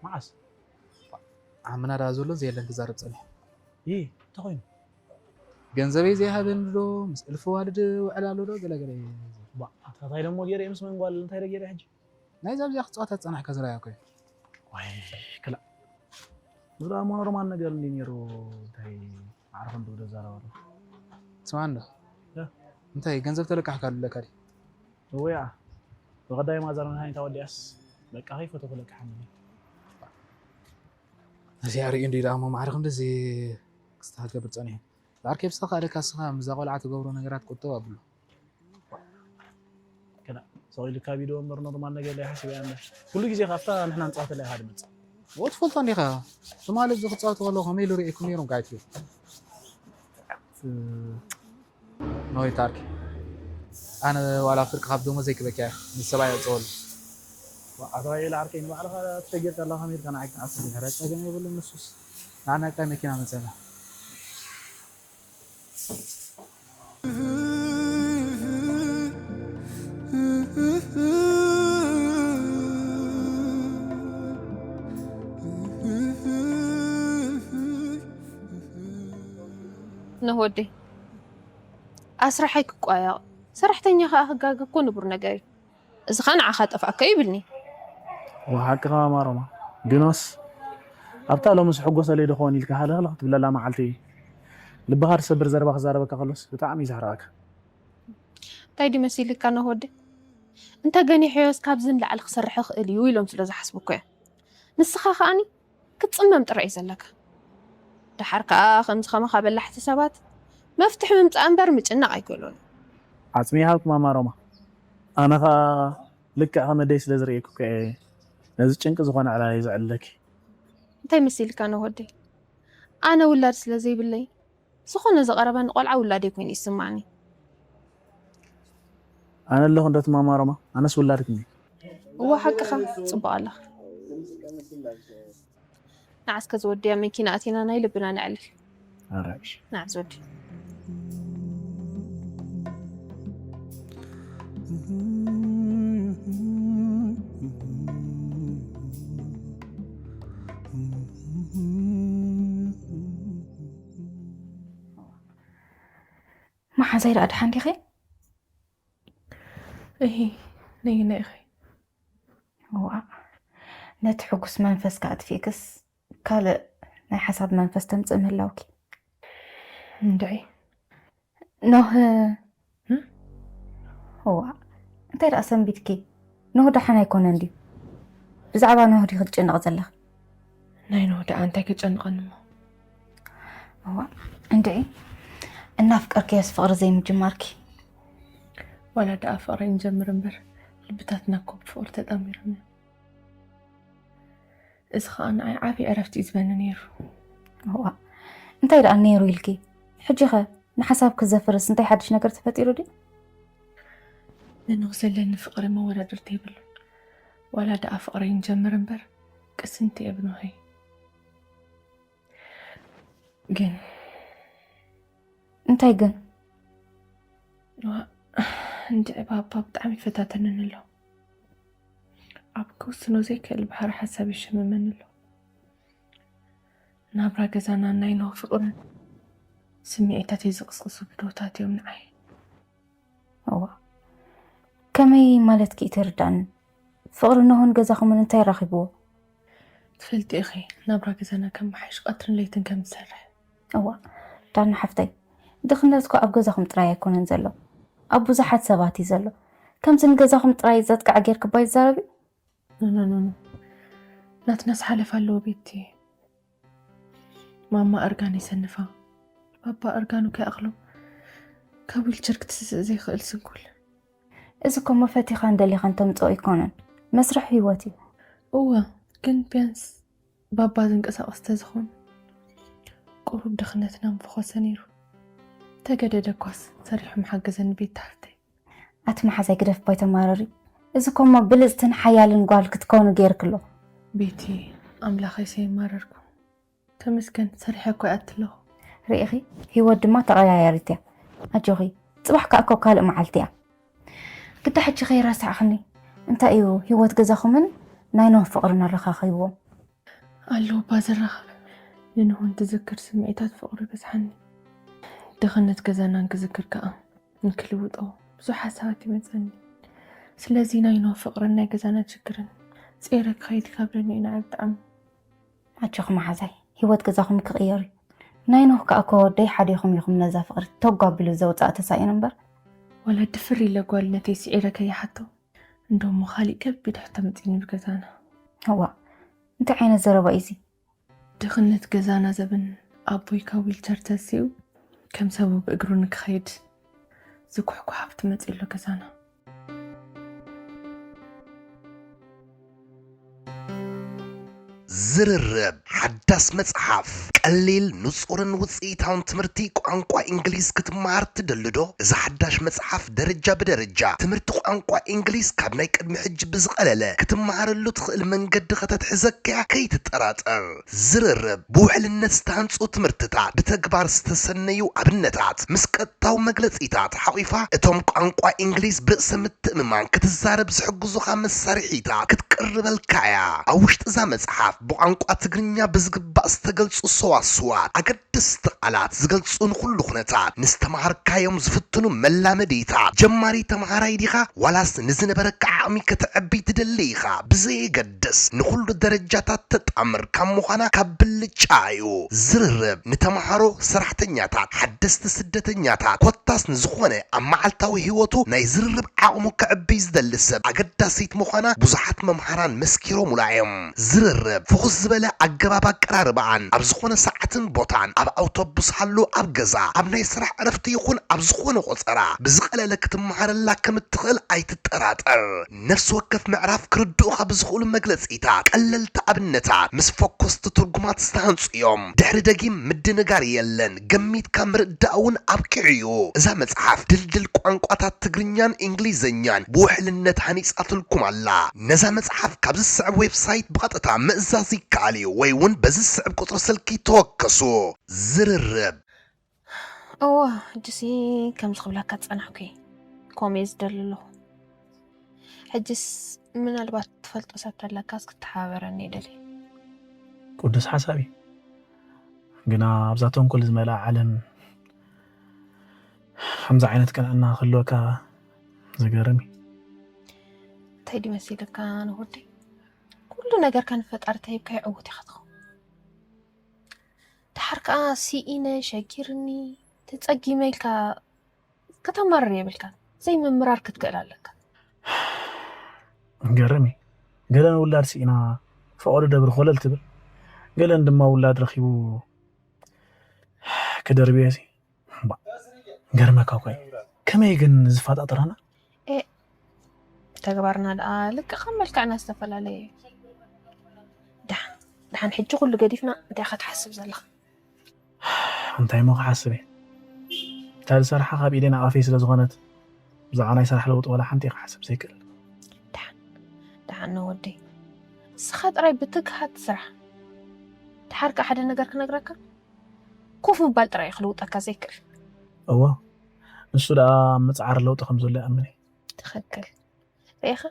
መዓስ? ዓምና ደኣ ዘሎ ዘየለን ክዛረብ ጸኒሑ። ይህ፣ እንታይ ኮይኑ? ገንዘበይ ዘይሃበኒ ዶ፣ ምስ እልፊ ዋልድ ውዕል ኣሎ ዶ፣ ገለ ገለ። ዋ፣ ኣታ እንታይ ደሞ ገይረ ምስ መን ጓል እንታይ ዶ ገይረ ሕጂ? ናይዛ ኣብዚኣ ክትጻወታ ዝጸናሕካ ዝረኣያ እኮ እዩ። ዋይ፣ ክላእ። እዚ ደኣ እሞ ኖርማል ነገር እንድዩ ነይሩ፣ እንታይ ማዕረ ከምዚ ክብሎ ዝዛረብ ኣሎ። ስማዕ እንዶ፣ እ? እንታይ ገንዘብ ተለቃሕካሉ ኣለካ ድዩ? እወ፣ ብቐዳይ ማዘር መድሃኒት ኣወዲኣስ፣ በቃ ከይፈተኹ ለቅሓኒ። እዚኣ ርእዩ እንድዩ ደኣ እሞ ማዕረ ክንድዚ ክስተኻኸል ክገብር ጸኒሑ። ዓርከይ ብዝተኻእለካ እስኻ ምስዛ ቆልዓ ትገብሮ ነገራት ቁጠባ ኣብሎ። ክላ ሰው ኢልካ ቪድዮ እምበር ኖርማል ነገር ላይ ሓስበያ እንደ ኩሉ ግዜ ካብታ ንሕና ንጻወተላ ኢኻ ድመጽእ። ወትፈልጦ እንዲኻ ትማሊ እዚ ክጻወቱ ከለዉ ከመይ ኢሉ ርእየኩም ነይሮም ጋይቲ ኖይ ታርኪ ኣነ ዋላ ፍርቂ ካብ ደሞዘይ ክበኪ እየ ምስ ሰብኣይ ኣውጽወሉ። ኣቶ ራይል ዓርከይ ንባዕልኻ ተሸጊርካ ኣለኻ ከመይ ኢልካ ንዓይ ክትሓስብ? ኧረ ጸገም የብሉን ንሱስ ንዓና እንታይ መኪና መጸና። ኖህ ወደይ፣ ኣስራሓይ ክቋየቕ፣ ሰራሕተኛ ከኣ ክጋገ እኮ ንቡር ነገር እዩ። እዚ ኸኣ ንዓኻ ጠፍኣካ ይብልኒ። እወ ሓቅኻ ማማ ሮማ፣ ግኖስ ኣብታ ሎምስ ሕጎሰለይ ዶ ክኸውን ኢልካ ሃለኽለኽ ትብለላ መዓልቲ ልብኻ ትሰብር ዘረባ ክዛረበካ ከሎስ ብጣዕሚ እዩ ዘሕርቐካ። እንታይ ድዩ መሲልካ ኖህ ወደይ? እንተ ገኒሐዮስ ካብዚ ንላዕሊ ክሰርሕ ይኽእል እዩ ኢሎም ስለ ዝሓስቡ እኮ እዮም። ንስኻ ከኣኒ ክትጽመም ጥራይ እዩ ዘለካ። ደሓር ከኣ ከምዚ ከማኻ በላሕቲ ሰባት መፍትሒ ምምጻእ እምበር ምጭናቕ ኣይክእሉን። ዓጽሚ ይሃብኪ ማማ ሮማ። ኣነ ከኣ ልክዕ ከም ኣደይ ስለ ዝርእየኪ እኮ እየ ነዚ ጭንቂ ዝኾነ ዕላለይ ዘዕልለኪ። እንታይ መሲልካ ኖህ ወደይ? ኣነ ውላድ ስለ ዘይብለይ፣ ዝኾነ ዝቐረበኒ ቆልዓ ውላደይ ኮይኑ ይስማዕኒ። ኣነ ኣለኹ እንዶ ትማማ ሮማ፣ ኣነስ ውላድኪ እየ። እዋ ሓቅኻ፣ ጽቡቕ ኣለኻ። ንዓስከ ዝወድያ መኪና ኣቲና ናይ ልብና ነዕልል። ኣራሽ ንዓ ዝወዲ መሓዛይ ደኣ ደሓን ዲኺ? እሂ ነይነ ኢኺ? እዋ፣ ነቲ ሕጉስ መንፈስካ ኣጥፊእክስ ካልእ ናይ ሓሳብ መንፈስ ተምጽእ ምህላውኪ። እንድዒ ኖህ እም? እዋ፣ እንታይ ደኣ ሰንቢትኪ? ኖህ ደሓን ኣይኮነን ድዩ? ብዛዕባ ኖህ ዲኺ ትጭነቕ ዘለኺ? ናይ ኖህ ደኣ እንታይ ከጨንቐኒ እሞ? እዋ፣ እንድዒ እናፍቀርክዮስ ፍቕሪ ዘይምጅማርኪ። ዋላ ደኣ ፍቕሪ ንጀምር እምበር ልብታትና እኮ ብፍቕሪ ተጠሚሮም እዮም። እዚ ኸኣ ንዓይ ዓብዪ ዕረፍቲ እዩ ዝበኒ ነይሩ። እዋ፣ እንታይ ደኣ ነይሩ ኢልኪ? ሕጂኸ ንሓሳብኪ ዘፍርስ እንታይ ሓድሽ ነገር ተፈጢሩ ድዩ? ንኖህ ዘለኒ ፍቕሪ መወዳድርቲ የብሉን። ዋላ ደኣ ፍቕረይ ንጀምር እምበር ቅስንቲ እየ ብኖኸይ። ግን እንታይ ግን? ዋ፣ እንድዒ ባባ ብጣዕሚ ይፈታተነኒ ኣሎ። ኣብ ክውስኖ ዘይክእል ባሕሪ ሓሳብ ይሽምመኒ ኣሎ። ናብራ ገዛና ናይ ኖህ ፍቕርን ስምዒታተይ ዝቕስቅሱ ብድሆታት እዮም ንዓይ። እዋ፣ ከመይ ማለትኪ እዩ ተርዳእኒ? ፍቕሪ ኖህን ገዛኹምን እንታይ ኣራኺብዎ? ትፈልጢ ኢኺ ናብራ ገዛና ከመሓይሽ ቀትርን ለይትን ከም ዝሰርሕ። እዋ፣ ዳና ሓፍተይ፣ ድኽነት እኮ ኣብ ገዛኹም ጥራይ ኣይኮነን ዘሎ፣ ኣብ ብዙሓት ሰባት እዩ ዘሎ። ከምዚ ንገዛኹም ጥራይ ዘጥቅዐ ጌርክባ ይዛረብ እዩ። ኖኖኖኖ፣ ናትናስ ሓለፍ ኣለዎ ቤቲ። ማማ እርጋን ይሰንፋ፣ ባባ እርጋኑ ከይኣኽሎ ካብ ዊልቸር ክትስእ ዘይኽእል ስንኩል። እዚ እኮ መፈቲኻን ደሊኻን ተምፅኦ ኣይኮነን፣ መስርሕ ህይወት እዩ። እወ፣ ግን ቢያንስ ባባ ዝንቀሳቐስ ተዝኾን ቁሩብ ድኽነትና ምፈኾሰ ነይሩ። ተገደደ እኳስ ሰሪሑ ምሓገዘኒ ቤት ትሓፍተይ። ኣቲ መሓዛይ ግደፍ ባይ ተማረሪ። እዚ እኮ እሞ ብልፅትን ሓያልን ጓል ክትከውኒ ገይርክሎ። ቤቲ ኣምላኸይ ሰይማረርኩ። ተመስገን ሰሪሐ እኮ ይኣቲ ኣለኹ። ርኢኺ፣ ህይወት ድማ ተቐያያሪት እያ። ኣጆኺ፣ ፅባሕ ከዓ እኮ ካልእ መዓልቲ እያ። ግዳ ሕጂ ከይረሳዕኽኒ፣ እንታይ እዩ ህይወት ገዛኹምን ናይ ኖህ ፍቕርን ኣረኻኺብዎም? ኣለዎ እባ ዘራኽብ። ንንሆ እንትዝክር ስምዒታት ፍቕሩ ይበዝሓኒ። ድኽነት ገዛና እንክዝክር ከዓ እንክልውጦ ብዙሕ ሓሳባት ይመፀኒ። ስለዚ ናይ ኖህ ፍቕርን ናይ ገዛና ችግርን ፅዒረ ክኸይድ ይከብደኒ እዩ ንዓይ ብጣዕሚ። ኣጆኺ መሓዛይ፣ ህይወት ገዛኹም ክቕየር እዩ። ናይ ኖህ ከዓ እኮ ደይ ሓዲኹም ኢኹም ነዛ ፍቕሪ ተጓ ኣቢሉ ዘውፅኣ ተሳኢኑ እምበር። ዋላ ድፍር ኢለ ጓልነተይ ስዒረ ከይሓቶ እንዶ እሞ ካሊእ ከቢድ ሕቶ መፂኒ ብገዛና። እዋ፣ እንታይ ዓይነት ዘረባ እዩ እዚ? ድኽነት ገዛና ዘበን ኣቦይ ካብ ዊልቸር ተሲኡ ከም ሰቡ ብእግሩ ንክኸይድ ዝኩሕኩሕ ሃብቲ መፂኡ ኣሎ ገዛና። ዝርርብ ሓዳስ መጽሓፍ ቀሊል ንጹርን ውጽኢታውን ትምህርቲ ቋንቋ እንግሊዝ ክትመሃር ትደሊ ዶ? እዛ ሓዳሽ መጽሓፍ ደረጃ ብደረጃ ትምህርቲ ቋንቋ እንግሊዝ ካብ ናይ ቅድሚ ሕጂ ብዝቐለለ ክትመሃረሉ ትኽእል መንገዲ ከተትሕዘካ እያ፣ ከይትጠራጠር። ዝርርብ ብውሕልነት ዝተሃንጹ ትምህርትታት፣ ብተግባር ዝተሰነዩ ኣብነታት፣ ምስ ቀጥታዊ መግለጺታት ሓቒፋ እቶም ቋንቋ እንግሊዝ ብርእሰ ምትእምማን ክትዛረብ ዝሕግዙኻ መሳርሒታት ክትቅርበልካ እያ። ኣብ ውሽጢ እዛ መጽሓፍ ብቋንቋ ትግርኛ ብዝግባእ ዝተገልጹ ሰዋስዋት፣ ኣገደስቲ ቃላት ዝገልጹ ንኹሉ ኩነታት፣ ንዝተምሃርካዮም ዝፍትኑ መላመዲታት፣ ጀማሪ ተምሃራይ ዲኻ ዋላስ ንዝነበረካ ዓቕሚ ከተዕቢ ትደሊ ኢኻ፣ ብዘየገድስ ንኹሉ ደረጃታት ተጣምር ካብ ምዃና ካብ ብልጫ እዩ። ዝርርብ ንተምሃሮ፣ ሰራሕተኛታት፣ ሓደስቲ ስደተኛታት፣ ኮታስ ንዝኾነ ኣብ መዓልታዊ ህይወቱ ናይ ዝርርብ ዓቕሙ ከዕብይ ዝደሊ ሰብ ኣገዳሲት ምዃና ብዙሓት መምሃ ቃናን መስኪሮሙላ እዮም። ዝርርብ ፍኹስ ዝበለ ኣገባብ ኣቀራርባኣን ኣብ ዝኾነ ሰዓትን ቦታን ኣብ ኣውቶቡስ ሃሉ ኣብ ገዛ ኣብ ናይ ስራሕ ዕረፍቲ ይኹን ኣብ ዝኾነ ቆጸራ ብዝቐለለ ክትመሃረላ ከም እትኽእል ኣይትጠራጠር። ነፍሲ ወከፍ ምዕራፍ ክርድኡኻ ብዝኽእሉ መግለጺታት ቀለልቲ ኣብነታት ምስ ፈኮስቲ ትርጉማት ዝተሃንጹ እዮም። ድሕሪ ደጊም ምድንጋር የለን፣ ገሚትካ ምርዳእ እውን ኣብቂዑ እዩ። እዛ መጽሓፍ ድልድል ቋንቋታት ትግርኛን እንግሊዝኛን ብውሕልነት ሃኒጻትልኩም ኣላ። ነዛ መጽሓፍ ካብ ዝስዕብ ዌብሳይት ብቐጥታ ምእዛዝ ይከኣል እዩ ወይ እውን በዚ ዝስዕብ ቁጽሪ ስልኪ ተወከሱ። ዝርርብ። እዋ፣ ሕጅሲ ከምዚ ክብለካ ዝጸናሕኩ እየ። ከምኡ እየ ዝደሊ ኣለኹ። ሕጅስ ምናልባት ትፈልጦ ሰብ ተለካስ ክትተሓባበረኒ ይደሊ። ቅዱስ ሓሳብ እዩ። ግና ኣብዛ ተንኮል ዝመልኣ ዓለም ከምዚ ዓይነት ቅንዕና ክህልወካ ዝገርም እዩ። እንታይ ድዩ መሲልካ ንወደይ? ኩሉ ነገርካ ንፈጣሪ ተሂብካዮ ዕዉት ኢኻ ትኸውን። ደሓር ከኣ ስኢነ፣ ሸጊርኒ፣ ተጸጊመ ኢልካ ከተማርር የብልካን። ዘይምምራር ክትክእል ኣለካ። ገርም እዩ። ገለን ውላድ ስኢና ፈቐዶ ደብሪ ኮለል ትብል፣ ገለን ድማ ውላድ ረኺቡ ክደርብዮ ሲ። እምባእ፣ ገርመካ እኮ እዩ። ከመይ ግን ዝፋጣጥራና? ተግባርና ደኣ ልክዕ ከም መልክዕና ዝተፈላለየ እዩ። ደሓን ደሓን ሕጂ ኩሉ ገዲፍና እንታይ ኢኻ ትሓስብ ዘለኻ? እንታይ እሞ ክሓስብ እየ? እታ ዝሰርሓ ካብ ኢደይ ናቐፈይ ስለ ዝኾነት ብዛዕባ ናይ ስራሕ ለውጢ ዋላ ሓንቲ እየ ክሓስብ ዘይክእል። ደሓን ደሓን ነው ወደይ፣ ንስኻ ጥራይ ብትግሃት ስራሕ። ደሓር ከኣ ሓደ ነገር ክነግረካ፣ ኮፍ ምባል ጥራይ እዩ ክልውጠካ ዘይክእል። እወ፣ ንሱ ደኣ ኣብ ምጽዓር ለውጢ ከም ዘሎ ይኣምን እየ። ትኽክል። ርኢኻ፣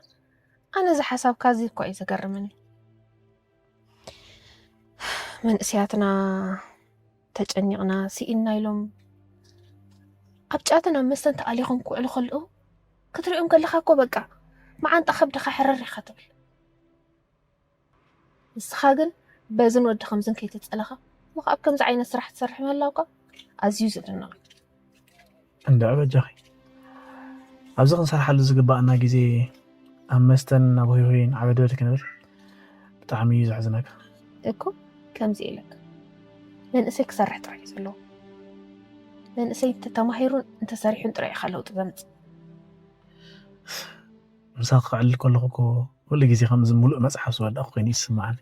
ኣነ እዚ ሓሳብካ እዚ እኳ እዩ ዘገርመኒ። መንእሰያትና ተጨኒቕና ስኢንና ኢሎም ኣብ ጫትን ኣብ መስተን ተኣሊኾም ክውዕሉ ከለዉ ክትሪኦም ከለኻ እኮ በቃ መዓንጣ ከብድኻ ሕርር ኢኻ ትብል። ንስኻ ግን በዝን ወዲ ከምዝን ከይተጸለኻ እሞ ከኣ ኣብ ከምዚ ዓይነት ስራሕ ትሰርሕ ምህላውካ ኣዝዩ ዝድነቕ እዩ። እንድዒ በጃኺ ኣብዚ ክንሰርሓሉ ዝግባኣና ግዜ ኣብ መስተን ኣብ ሆይሆይን ዓበድበድ ክንብል ብጣዕሚ እዩ ዘሕዝነካ። እኮ ከምዚ ኢለካ መንእሰይ ክሰርሕ ጥራይ እዩ ዘለዎ። መንእሰይ እንተተማሂሩን እንተሰሪሑን ጥራይ ኢኻ ለውጢ ዘምጽእ። ምሳኺ ክዕልል ከለኹ እኮ ኩሉ ግዜ ከምዚ ሙሉእ መጽሓፍ ዝወዳእኩ ኮይኑ ይስምዓኒ።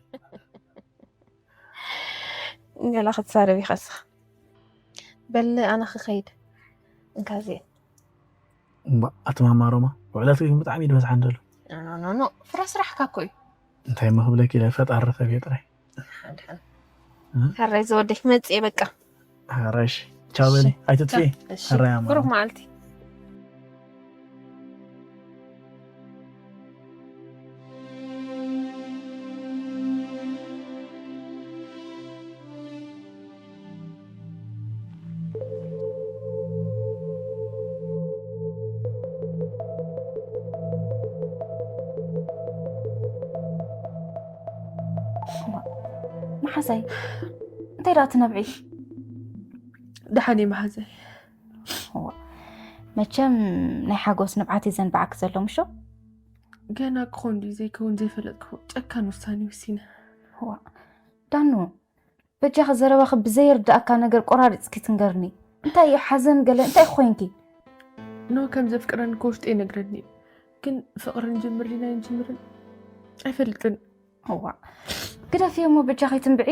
ገለ ክትዛረብ ኢኻ እስኻ። በል ኣነ ክኸይድ። እንካ እዚኤን። እምባ ኣቲ ማማ ሮማ ውዕለትኪ ግን ብጣዕሚ እዩ ዝበዝሓ እንደሎ። ኖ ኖ ኖ ፍረ ስራሕካ እኮ እዩ። እንታይ እሞ ክብለኪ ኢለ ፈጣሪ ርኸብዮ ጥራይ። ሓንሓን ሕራይ ዝወደይ ክመፅእ እየ በቃ። ሕራይሽ ቻው በሊ ኣይትጥፊ። ሕራይ ኣማ ብሩክ መዓልቲ። መሓዛይ እንታይ ደኣ ትነብዒ? ደሓን እየ መሓዛይ። መቸም ናይ ሓጎስ ንብዓት እዩ ዘንብዓኪ ዘሎ ምሾ? ገና ክኾን ድዩ ዘይከውን ዘይፈለጥክዎ ጨካን ውሳኔ ወሲነ። ዳኑ በጃኺ ዘረባኺ ብዘየርድኣካ ነገር ቆራሪፅኪ ትንገርኒ። እንታይ እዩ ሓዘን ገለ እንታይ ኮይንኪ? ኖህ ከም ዘፍቅረኒ እኮ ውሽጠይ ይነግረኒ እዩ። ግን ፍቕሪ ንጅምር ዲና ኣይንጅምርን ኣይፈልጥን። እዋእ ግደፍዮ እሞ በጃኺ ትንብዒ።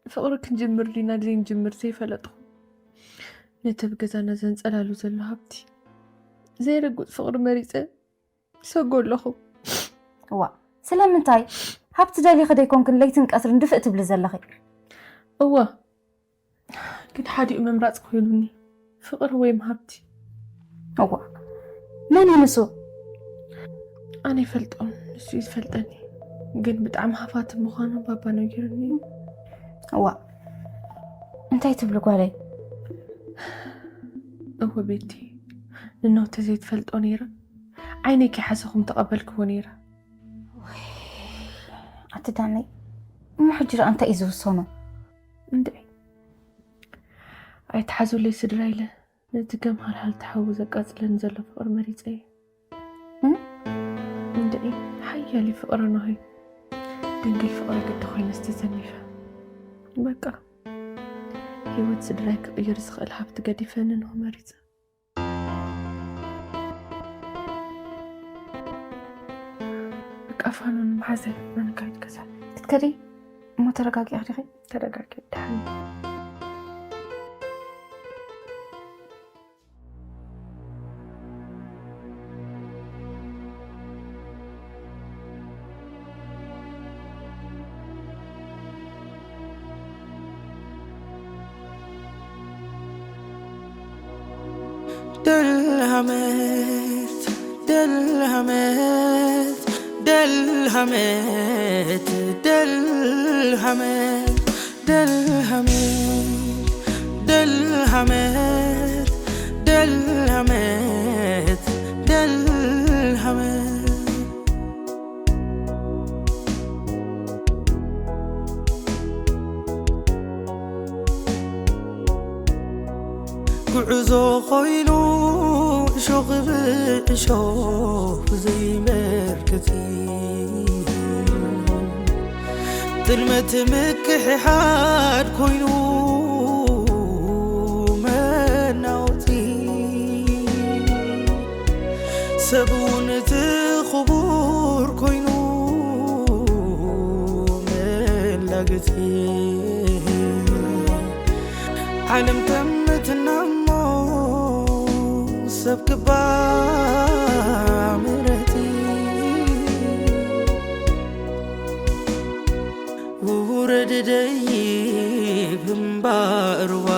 ፍቕሪ ክንጅምር ዲና ዘይንጅምር ዘይፈለጥኹ። ነቲ ኣብ ገዛና ዘንጸላሉ ዘሎ ሃብቲ ዘይርጉጽ ፍቕሪ መሪጸ ሰጎ ኣለኹ። እዋ ስለምንታይ ሃብቲ ደሊኺ ደይኮንክን ለይትን ቀትርን ድፍእ ትብሊ ዘለኺ? እዋ ግን ሓዲኡ ምምራጽ ኮይኑኒ ፍቕሪ ወይም ሃብቲ። እዋ መን እዩ ንሱ? ኣነ ይፈልጦን ንሱ እዩ ዝፈልጠኒ። ግን ብጣዕሚ ሃፋቲ ምዃኑ ባባ ነጊሩኒ እዩ። እዋ እንታይ ትብሊ ጓለይ? እወ ቤቲ ንኖህ ተዘይትፈልጦ ነይረ ዓይነይ ከይሓሰኹ ምተቐበልክዎ ነይረ። ኣቲ ዳነይ እሞ ሕጂ ደኣ እንታይ እዩ ዝውሰኖ? እንድዒ ኣይትሓዙለይ ስድራ ኢለ ነቲ ከም ሃልሃል ተሓዊ ዘቃጽለኒ ዘሎ ፍቕሪ መሪጸ እየ። እንድዒ ሓይ ያሊ ፍቕሪ ነኺ ድንግል ፍቕሪ ግዲ ኮይነስ ተዘኒፈ። በቃ ህይወት ስድራይ ክቕይር ዝኽእል ሃብቲ ገዲፈ ንንኹ መሪጸ። በቃ ፋኑን መሓዘይ ኣነ ክኸይድ ገዛ። ክትከዲ እሞ ተረጋጊ ዲኺ? ተረጋጊ ደሓን። دلهمت، دلهمت، دلهمت، دلهمت، دلهمت، دلهمت، دلهمت، دلهمت. ጉዕዞ ኾይኑ እሾኽ ብእሾኽ ዘይመርገጺ፣ ጥልመት ምክሕሓድ ኮይኑ መናወጺ፣ ሰብ እውን እቲ ክቡር ኮይኑ መላገጺ። ዓለም ተምትና እሞ ሰብ ክባ ምረጺ። ውረድ ደይብ እምባርዋ፣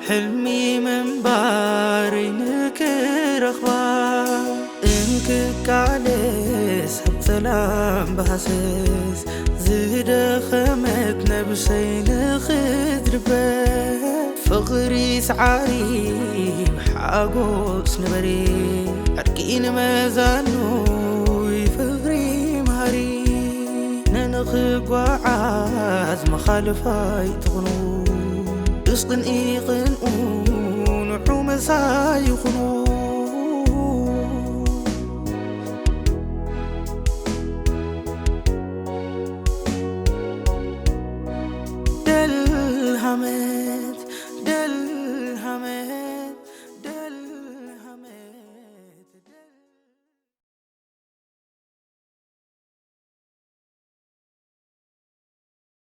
ሕልሚ ምንባረይ ንክረኽባ። እንክቃለስ ኣብ ጸላም ብሃሰስ፣ ዝደኸመት ነብሰይ ንኽትድበ። ፍቕሪ ሰዓሪ ሓጎስ ንበሪ፣ ዕርቂ ንመዛኑይ ፍቕሪ መሃሪ። ነንኽጓዓዝ መኻልፋይ ትኹኑ፣ ብስቕን ኢቕንኡ ንዑ መሳይ ይኹኑ። ደልሃመ